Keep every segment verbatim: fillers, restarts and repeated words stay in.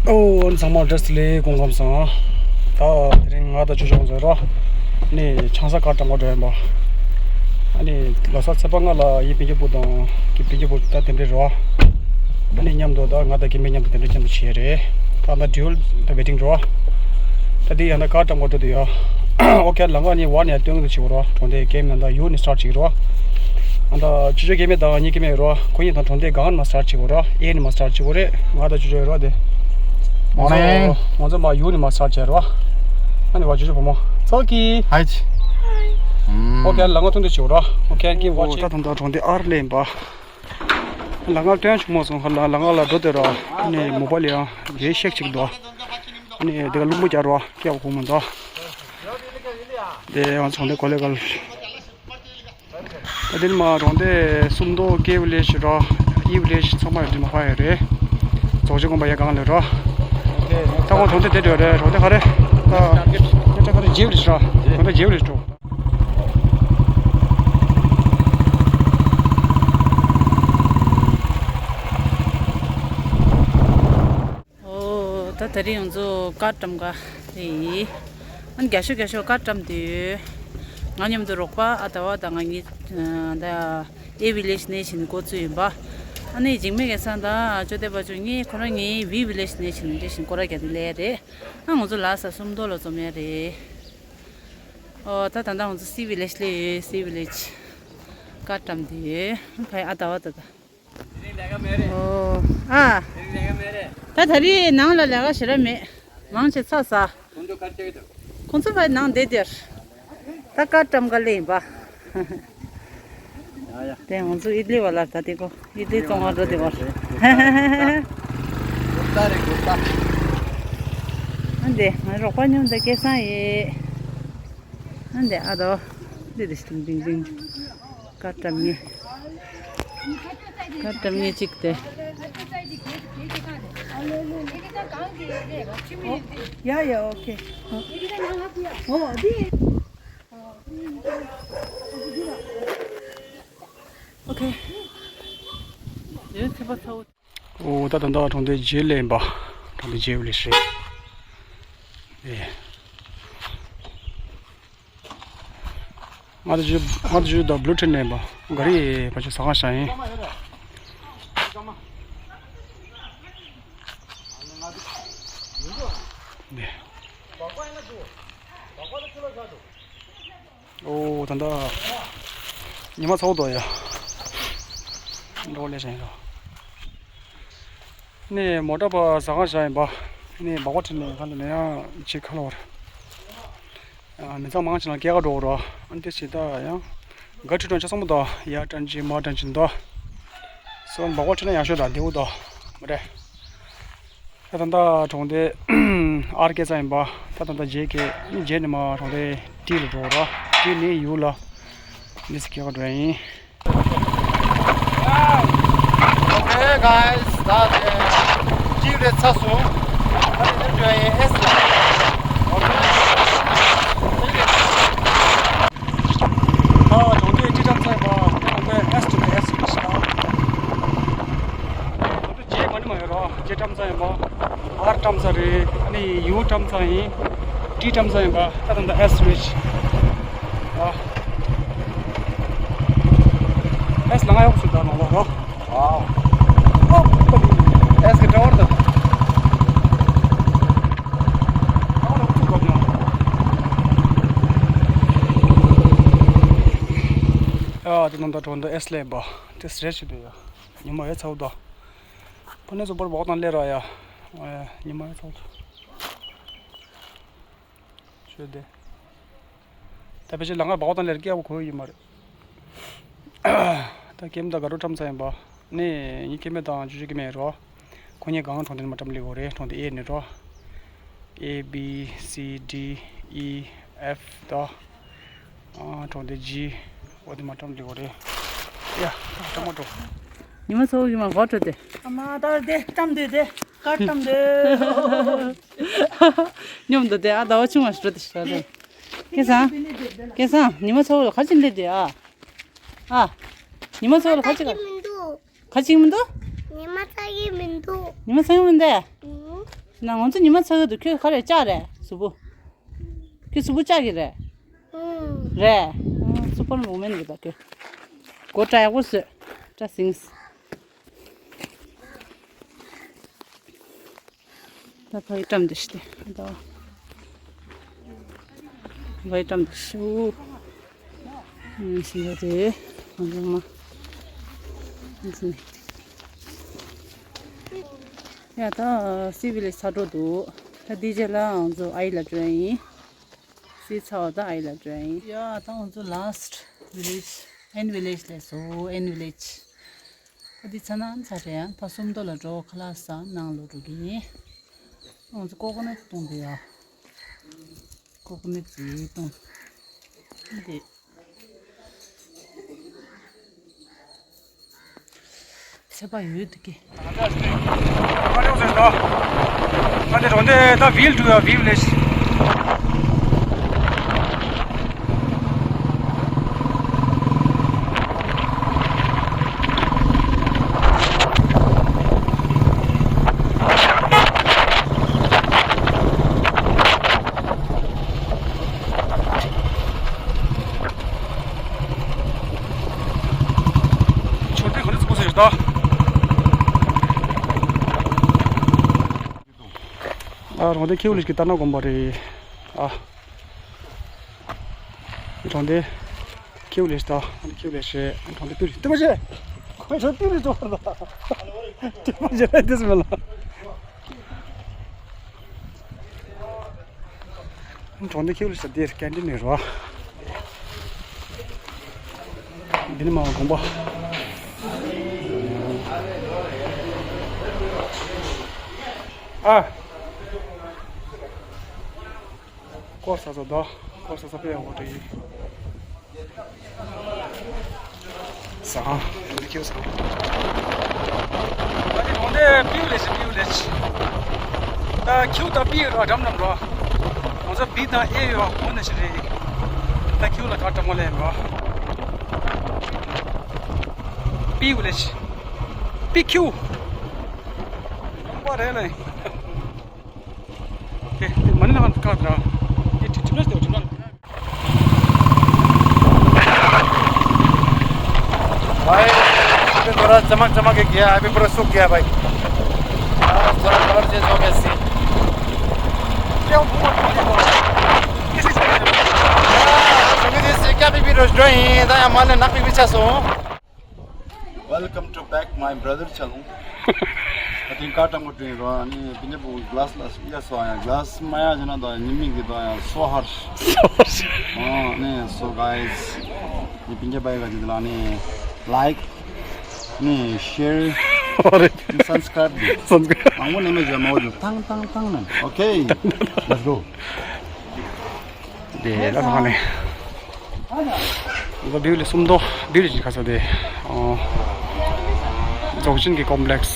ཨོ། ཚང་མ་བཀྲ་ཤིས་བདེ་ལེགས། སྐུ་ཁམས་བཟང་། ད་དེ་རིང་ང་དང་ཅོ་ཅོ་ཚོ་རོ། ཨ་ནི་ཆང་ས་ཀར་འགྲམ་ག་འགྲོ་ཡིན་པ། ཨ་ནི་ལོ་གསར་ཚེས་པ་ལྔ་ལ་ཡིན་པིན་ཀི་པུར་དང་ཀི་པིན་ཀི་པུར་ད་དེ་འདྲ་རོ། ཨ་ནི་མཉམ་དུ་ད་ང་དང་ཀི་པིན་མཉམ་དུ་དེ་འདྲ་མཉམ་དུ་བྱས་རེད། ད་ད་ཌིའུལ་ད་ཝེ་ཊིང་རོ། ད་དེ་ཡང་ད་ཀར་འགྲམ་ག་འགྲོ་དུ་ཡོད། ཨོ་ཁེ། ལམ་ཁ་ནས་བར་ནས་སྟོན་གི་བྱེད་དགོས་རོ། གྲོང་སྡེ་ཀེམ་ནང་ད་ཡུལ་ནས་སི་ཊར་ཊི་བྱེད་ཀྱི་རོ། ཨ་ད་ཅོ་ཅོ་ཀེམ་དང་ངའི་ཀེམ་རོ། ཁོ་གཉིས་དང་གྲོང་སྡེ་སྒང་ནས་མ་སི་ཊར་ཊི་བྱེད་དགོས་རོ། ཨེ་ནས་མ་སི་ཊར་ཊི་བྱེད་དགོས་རེད། ང་དང་ཅོ་ཅོ་ཡོད་རོ་དེ། ང་ཚོ་ང་ཚོ་མ་ཡུལ་ནས་མ་སི་ཊར་ཊི་བྱེད་རོ། ཨ་ནི་བ་ཅོ་ཅོ་བུ་མོ་ཚོགས་ཀྱི། ཧའི། ཨོ་ཁེ། ལམ་ཁ་སྟོན་གི་བྱེད་དགོས་རོ། ཨོ་ཁེ། ཀེམ་ཝ་ཅིང་། ད་ད་ད་གྲོང་སྡེ་ཨར་ལེན་པ། ལམ་ཁ་སྟོན་བྱུང་མ་སོང་། ཁ་ལ་ལམ་ཁ་ལ་འགྲོ་དེ་རོ། ཨ་ནི་མོ་པ་ལ་ཡང་རྒྱལ་ཤེག་ཅིག་འདུག་ཨ་ནི་དེ་ག་རླུང་བུ་རྒྱག་རོ། སྐྱེ་བ་ཁུག་མ་འདུག་དེ་ཡང་ཚོང་དེ་གོ་ལེ་གལ། ད་དེ་ནི་མ་གྲོང་སྡེ་སུམ་མདོ་ཀེ་ཝི་ལེ་ཇི་རོ། ཨི་ཝི་ལེ་ཇི་ཚང་མ་ཡོད་དེ་མ་ཕ་ཡོད་རེད། རྫོགས་ཆེན་དགོན་པ་ཡ་གང་ལས་རོ། ད་ཁོང་གྲོང་སྡེ་དེ་འགྲོ་རེད། གྲོང་སྡེ་ག་རེ། ད་ད་ག་རེ་རྗེ་ཝི་ལེ་ཇི་རོ། གྲོང་སྡེ་རྗེ་ཝི་ལེ་ཇི་འགྲོ། ཨོ། ད་དེ་རིང་ང་ཚོ་ཀར་བཀྲམ་ག་རེད། ཨ་ནི་རྒྱ་ཤོག་རྒྱ་ཤོག་ཀར་བཀྲམ་དུས། ང་མཉམ་དུ་རོགས་པ་ཨ་ད་བ་དང་ང་གཉིས་ད་ཨེ་ཝི་ལེ་ཇི་ནས་ཕྱིན་འགོ་བཙུགས་ཡིན་པ། ཨ་ནི་འཇིགས་མེད་སྐལ་བཟང་དང་ཅོ་ཏེ་པ་ཅུང་གཉིས་ཁོ་རང་གཉིས་ཝི་ཝི་ལེ་ཇི་ནས་ཕྱིན་འགྲོ་བཞིན་སྐོར་ར་རྒྱག་དུས་སླེབས་རེད། ཨ་ང་ཚོ་ལ་ས་སུམ་མདོ་ལ་འཛོམས་ཡ་རེད། ཨོ། ད་ད་ལྟ་ང་ཚོ་སི་ཝི་ལེ་ཇི་སླེབས་ཡོད། སི་ཝི་ལེ་ཇི་ཀར་བཀྲམ་དུས་ཕ་ཡི་ཨ་ད་བ་ད་ད། ཨོ། ཨ། ད་ད་རེས་ནང་ལ་ལས་ཀ་ཞེ་དྲག་མེད། མང་ཆེ་ཚ་ས། ཁོང་ཚོ་ཕར་ནང་བསྡད་དེར། ད་ཀར་བཀྲམ་ག་ལེ་ཡིན་པ། དེ་ང་ཚོ་ཨི་ལི་བ་ལ་ད་དེ་གོ་ཨི་ལི་བཙོང་བ་འགྲོ་དེ་བར། ཨ་འདི་ང་རོགས་པ་ཉུང་འདི་སྐལ་བཟང་ཡིན། ཨ་འདི་ཨ་དོ། འདི་འདི་ཏིང་ཏིང་ཏིང་། ཀར་བཀྲམ་ངེས། ཀར་བཀྲམ་ངེས་གཅིག་དེ། ཡ་ཡ། ཨོ་ཁེ། ཨོ་འདི། ཨོ་ཁེ། ཡོད་ཚེ་པ་ཚ་བོ། ཨོ། ད་ད་ལྟ་གྲོང་སྡེ་རྗེ་ལེན་པ། གྲོང་སྡེ་རྗེ་ལེན་རེད། ཨེ། ང་ད་ཇུ་ང་ད་ཇུ་ད་བླུ་ཊིན་ལེན་པ། ག་རེ་ཕ་ཆུ་ཟ་ཁང་ཤ་ཡིན། ཨེ། ཨོ། ད་ལྟ་ཉི་མ་ཚ་བོ་འདུག་ཡ། འགྲོ་ལས་བྱས་རོ། ནས་མོ་ཊ་པ་ཟ་ཁང་བཞག་ཡིན་པ། ནས་སྦག་སྦག་ཁྲིད་ནས་ཁ་ལ་ནས་ཡང་ཅིག་ཁ་ལོ་བར། མི་ཚང་མང་ཆེ་ན་སྐྱེལ་ག་འགྲོ་རོ། ཨ་ནི་དེ་ཞིག་ད་ཡང་། ག་ཁྲི་གྲོང་ཆ་སོང་མོ་དོ། ཡ་ཏྲན་ཅི་མ་ཏྲན་ཅི་འདུག་སོང་སྦག་སྦག་ཁྲིད་ན་ཡང་ཤོད་ད་འདི་འུ་དོ། མ་རེད། ད་ད་ལྟ་གྲོང་སྡེ་ཨར་སྐད་ཚ་ཡིན་པ། ད་ད་ལྟ་རྗེས་ཀྱི་རྗེས་ནས་མ་གྲོང་སྡེ་ཏི་ལ་འགྲོ་ར། ཏི་ནས་ཡུལ་ལ་མི་སི་སྐྱེལ་ག་འགྲོ་ཡ་ཡིན། Okay, guys, ད་དེ་ཅིག་རེ་ཚ་སོང་། ད་དེ་འགྲོ་ཡ་ཡིན་ཨེ་སི་ལ། Okay. ད་གྲོང་སྡེ་ཅི་ཙམ་ཚ་ཡིན་པ། གྲོང་སྡེ་ཨེ་སི་ཏུ་ཨེ་སི་ཞིག་ད། རྗེས་མ་ནི་མ་ཡོད་རོ། རྗེས་ཀྲམ་ཚ་ཡིན་པ། ཨར་ཀྲམ་ཚ་རེད། ཨ་ནི་ཡུ་ཀྲམ་ཚ་ཡིན། ཏི་ཀྲམ་ཚ་ཡིན་པ། ད་ད་ད་ཨེ་སི་རེད། ཨ། ཨེ་སི་ལ་ང་ཡོག་སུ་ད་ནོ་རོ། ཨ། ཨེ་སི་གི་ཌ་རའི་ཝར་ད། ཨ་དེ་ནང་ད་གྲོང་སྡེ་ཨེ་སི་ལ་ཡིན་པ། དེ་སི་རེད་ཞིག་འདུག་ཡ། ཉི་མ་ཡོད་ཚ་བོ་ད། ཕ་ནས་སུ་པར་བོག་དང་ལེ་ར་ཡ། ཉི་མ་ཡོད་ཚ་བོ་ད། ཤོད་དེ། ད་ཕལ་ཆེར་ལ་ང་བག་དང་ལེར་སྐྱེ་བ་གོ་ཡི་མ་རེད། ད་ཀེམ་ད་དགའ་སྤྲོ་ཀྲམ་ཚ་ཡིན་པ། ནས་ངའི་ཀེམ་མེ་དང་ཇུ་ཇུ་ཀེམ་མེ་རོ། ཁོ་གཉིས་གང་གྲོང་སྡེ་ནས་མ་ཀྲམ་ལི་གོ་རེད། གྲོང་སྡེ་ཨེ་ནས་རོ། ཨེ་བི་སི་ཌི་ཨི་ཨེཕ་ད། ཨ་གྲོང་སྡེ་ཇི། འོ་དེ་མ་ཀྲམ་ལི་གོ་རེད། ཡ། ཀྲམ་མ་འགྲོ། ཉི་མ་ཚ་བོ་གི་མ་གོ་འགྲོ་དེ། ཨ་མ་ད་དེ་ཀྲམ་དེ་དེ། ཀ་ཀྲམ་དེ། སྙོམས་འདུག་དེ་ཨ་ཟླ་བ་ཆུང་བ་ཞིག་འགྲོ་དེ་ཞིག་རེད། སྐལ་བཟང་། སྐལ་བཟང་། ཉི་མ་ཚ་བོ་ལ་ག་ཅིག་སླེབས་དེ་ཨ། ཨ། ཉི་མ་ཚ་བོ་ལ་ག་ཅིག་མི་འདུག་ག་ཅིག་མི་འདུག་ཉི་མ་ཚ་གི་མི་འདུག་ཉི་མ་ཚ་གི་མི་འདུག་ཨུ། ན་ང་ཚོ་ཉི་མ་ཚ་གི་འདུག་ཁྱོད་ག་རེ་ལྕགས་རེད་གཟུགས་པོ། ཁྱོད་གཟུགས་པོ་ལྕགས་ཀྱི་རེད། རེད། སུ་པར་མོ་མེན་རེད་ད་ཁྱོད། མགོ་སྐྲ་ཡག་པོ་བཟོས། སྐྲ་སིང་། ད་ཕ་གི་བཀྲམ་འདི་ཤི་སྟེ་ད། ཕ་གི་བཀྲམ་འདི་ཤི་ཨུ། ཨུ་ཤི་ཡ་དེ། ང་ཚོ་མ། ཡ་ད་སི་བི་ལེ་ཇི་ཚ་འགྲོ་འདུག་ད་འདི་རྗེས་ལ་ང་ཚོ་ཨའི་ལ་འགྲོ་ཡ་ཡིན། སི་ཚ་བ་ད་ཨའི་ལ་འགྲོ་ཡ་ཡིན། ཡ་ད་ང་ཚོ་ལ་སི་ཊི་བི་ལེ་ཇི་ཨེན་བི་ལེ་ཇི་ལ་སོང་། ཨེན་བི་ལེ་ཇི། ཨ་འདི་ཚ་ན་ཚ་རེད་ཡང་ཕ་སུམ་མདོ་ལ་འགྲོ་ཁ་ལག་ཟ་ནང་ལོག་འགྲོ་གི་ཡིན། ང་ཚོ་ཀོ་ཀོ་ནཊ་བཏུང་འདི་ཡ། ཀོ་ཀོ་ནཊ་ཅིག་བཏུང་། འདི། ཚད་པ་ཡོད་འདུག་གི། ཨ་འདི་རོ་འདི་ད་བིལ་འདུག་ཡ་བིལ་ལེ་ཇི། ཆོས་དེ་ག་རེ་ཚོགས་ཟེར་ད། ཨ་རོང་དེ་ཁྱེའུ་ལེ་ཇི་གི་ལྟ་ན་དགོན་པ་རེད། ཨ། རོང་དེ་ཁྱེའུ་ལེ་ཇི་ད། ཁྱེའུ་ལེ་ཇི་རེད། རོང་དེ་པི་རེད། ལྟ་མ་བྱེད། ཁོས་ཆོས་པི་རེད་ཚོགས་པ་ལ། ལྟ་མ་བྱེད་ལ་དེ་སྨོན་ལ། གྲོང་སྡེ་ཁྱེའུ་ལེ་ཇི་འདིར་ཀན་ཊིན་ནས་རོ། འདི་ནི་མ་དགོན་པ། ཨ། ཀོ་ས་ས་དོ། ཀོ་ས་ས་པེ་ཡ་ཧོ་ཏེ་ཡི། ཟ་ཁང་། འདི་ཁྱེའུ་ཟ་ཁང་། ད་དེ་གྲོང་སྡེ་པིའུ་ལེ་ཤི་པིའུ་ལེ་ཤི། ད་ཁྱེའུ་དང་པི་ཡོད་ར་འགྲམ་འགྲམ་རོ། ང་ཚོ་བི་དང་ཨེ་ཡོད་གོ་ནས་ཤི་རེད། ད་ཁྱེའུ་ལ་ཁ་བཀྲམ་མོ་ལེན་རོ། པིའུ་ལེ་ཤི། པི་ཁྱེའུ། རོང་པ་རེད་ལེ། ए, त्यो माने ना का था। ये ठिठुला से ठिठुला। भाई, अभी थोड़ा चमक चमक के गया, अभी पूरा सूख गया भाई। हाँ, थोड़ा कलर चेंज हो गया सीन। क्या हुआ? किसी से? हाँ, सभी देश से क्या भी भी रोज ड्राइंग, दा हमारे नाक भी बिछा सो। Welcome to back my brother channel. I think car tango train ro ani pinne bu glass la ya so ya glass ma ya jana da ni mi gi da ya so har. Oh ne, so guys. Ni pinne bai ga ji la ni like ni share ni subscribe. Subscribe. Ang mo ne me jama tang tang tang na. Okay. Let's go. དེ་ལ་ཕ་ནས། ང་བིའུ་ལི་སུམ་མདོ་བིའུ་ལི་ཅིག་ཁ་ས་དེ། ཨོ། རྫོགས་ཆེན་གྱི་ཀོམ་པི་ལེགས།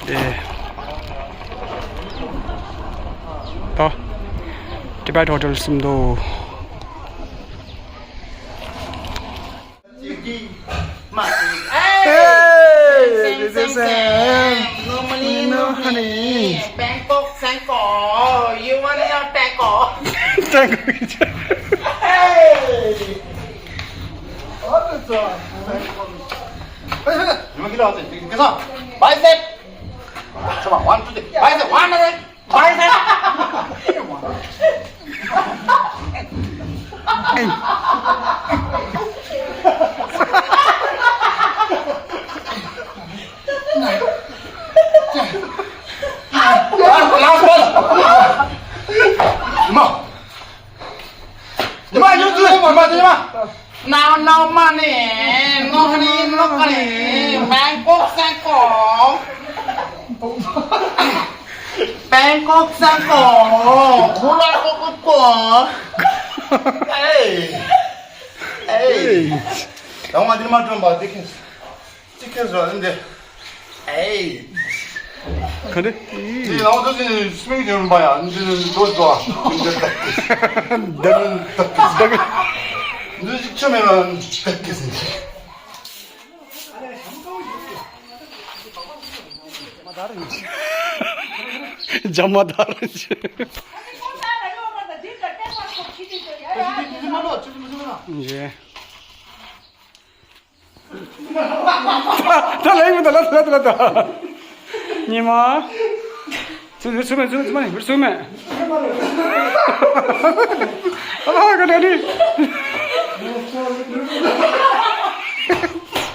དེ། ད། ཏི་བེཊ་ཧོ་ཊེལ་སུམ་མདོ། Hey, this is Sam. No money, no honey. Bangkok, Bangkok. You want your Bangkok? Bangkok. Hey. What is up? Hey, hey, hey. Bicep. Come on, one, two, three. Bicep, one, two, three. Last one. No, no money, no honey, no honey. Bangkok, Bangkok. Bangkok, Bangkok. Hula, hula, hula. Hey. Hey. Don't want to do my drum, but they can. Chicken is running there. Hey. ག་འདྲ། འདི་ལའོ་ཏོ་ཅིག་སྨིག་རྒྱུ་མ་ཡ། འདི་འདི་འདི་འདི་འདི་འདི་འདི་འདི་ཅིག་ཆ་མེད་ལ་འདི་འདི་འདི། རྒྱ་མ་དར། ཡེ། ད་ལ་ཡིན་མི་ད་ལ་ད་ལ་ད་ལ་ད། ཉི་མ། ཚུ་ཚུ་མེད་ཚུ་ཚུ་མེད་ཚུ་མེད། ཨ་ལ་ག་ད་ནི།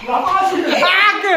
ཨ་ཀེ།